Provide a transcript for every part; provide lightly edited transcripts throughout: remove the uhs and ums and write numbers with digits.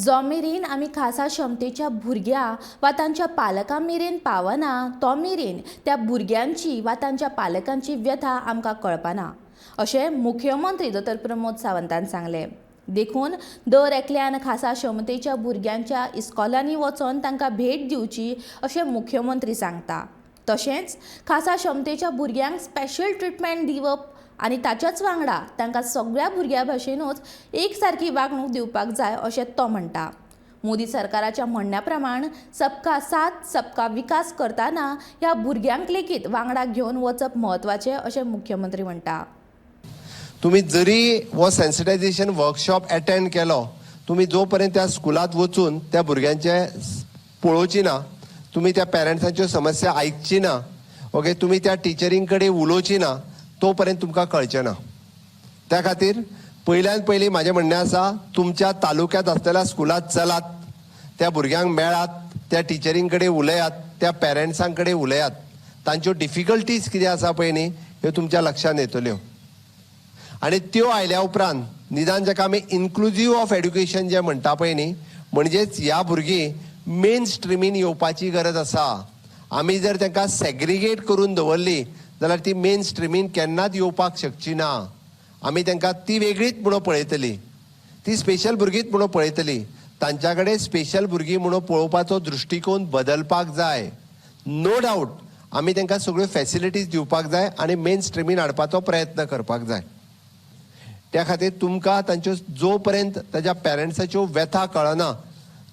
जो मेरेन आमी खासा क्षमतेच्या भुरग्यां वा तांच्या पालकां मेरेन पावना, तो मेरेन त्या भुरग्यांची वा तांच्या पालकांची व्यथा आमकां कळपाना, अशें मुख्यमंत्री दोतोर प्रमोद सावंतान सांगलें. देखून दर एकल्यान खासा क्षमतेच्या भुरग्यांच्या इस्कॉलांनी वचोन तांकां भेट दिवची, अशें मुख्यमंत्री सांगता. तशेंच खासा क्षमतेच्या भुरग्यांक स्पेशल ट्रिटमेंट दिवप आनी ताच्याच वांगडा तांकां सगळ्या भुरग्यां भशेनूच एक सारकी वागणूक दिवपाक जाय, अशें तो म्हणटा. मोदी सरकाराच्या म्हणण्या प्रमाण सबका साथ सबका विकास करतना ह्या भुरग्यांक लेगीत वांगडा घेवन वचप म्हत्वाचें, अशें मुख्यमंत्री म्हणटा. तुम्ही जरी हो सेन्सिटायझेशन वर्कशॉप अटेंड केलो, तुमी जो पर्यंत त्या स्कुलांत वचून त्या भुरग्यांचे पळोवची ना, तुमी त्या पेरंट्सांच्यो समस्या आयकची ना, ओके, तुमी त्या टिचरीं कडेन उलोवची ना, तो पर्यंत तुमकां कळचें ना. त्या खातीर पयल्यान पयलीं म्हाजें म्हणणें आसा, तुमच्या तालुक्यांत आसलेल्या स्कुलांत चलात, त्या भुरग्यांक मेळात, त्या टिचरीं कडेन उलयात, त्या पेरंट्सां कडेन उलयात. तांच्यो डिफिकल्टीज कितें आसा पळय न्ही, ह्यो तुमच्या लक्षांत येतल्यो आनी त्यो आयल्या उपरांत निदान जाका आमी इन्क्लुजीव ऑफ एड्युकेशन जें म्हणटा पळय न्ही, म्हणजेच ह्या भुरगीं मेन स्ट्रिमीन येवपाची गरज आसा. आमी जर तांकां सेग्रिगेट करून दवरली जाल्यार ती मेन स्ट्रिमीन केन्नाच येवपाक शकची ना. आमी तांकां ती वेगळीच म्हणून पळयतली, ती स्पेशल भुरगींच म्हणून पळयतली. तांच्या कडेन स्पेशल भुरगीं म्हणून पळोवपाचो दृश्टिकोन बदलपाक जाय. नो डावट, आमी तांकां सगळ्यो फॅसिलिटीज दिवपाक जाय आनी मेन स्ट्रिमीन हाडपाचो प्रयत्न करपाक जाय. त्या खातीर तुमकां तांच्यो, जो पर्यंत ताज्या पेरंट्साच्यो व्यथा कळना,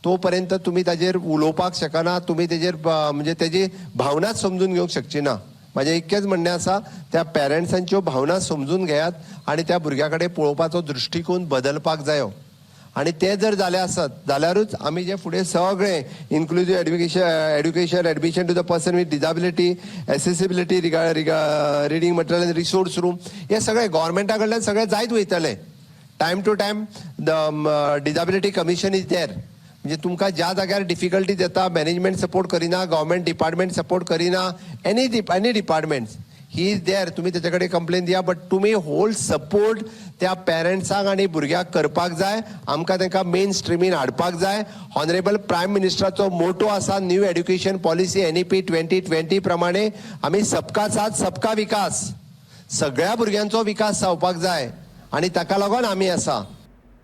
तो पर्यंत तुमी ताजेर उलोवपाक शकना, तुमी तेजेर म्हणजे तेजी भावनाच समजून घेवंक शकची ना. म्हाजें इतकेंच म्हणणें आसा, त्या पेरंट्सांच्यो भावना समजून घेयात आनी त्या भुरग्या कडेन पळोवपाचो दृश्टिकोन बदलपाक जायो. आनी ते जर जालें आसत जाल्यारूच आमी जे फुडें सगळें inclusive education, admission to the person with disability, accessibility, reading material, resource room, हे सगळे गोवोरमेंटा कडल्यान सगळें जायत वयतलें. Time to time the disability commission is there. म्हणजे तुमकां ज्या जाग्यार डिफिकल्टीज येता, मॅनेजमेंट सपोर्ट करिना, गव्हर्मेंट डिपार्टमेंट सपोर्ट करिना, any departments, he is there. तुमी तेच्या कडेन कंप्लेन दिया, बट तुमी होल सपोर्ट त्या पेरंट्सांक आनी भुरग्यांक करपाक जाय. आमकां तांकां मेन स्ट्रिमीन हाडपाक जाय. ऑनरेबल प्रायम मिनिस्टराचो मोटो आसा, new education policy NEP 2020 प्रमाणे आमी सबका साथ सबका विकास, सगळ्या भुरग्यांचो विकास जावपाक जाय आनी ताका लागून आमी आसा.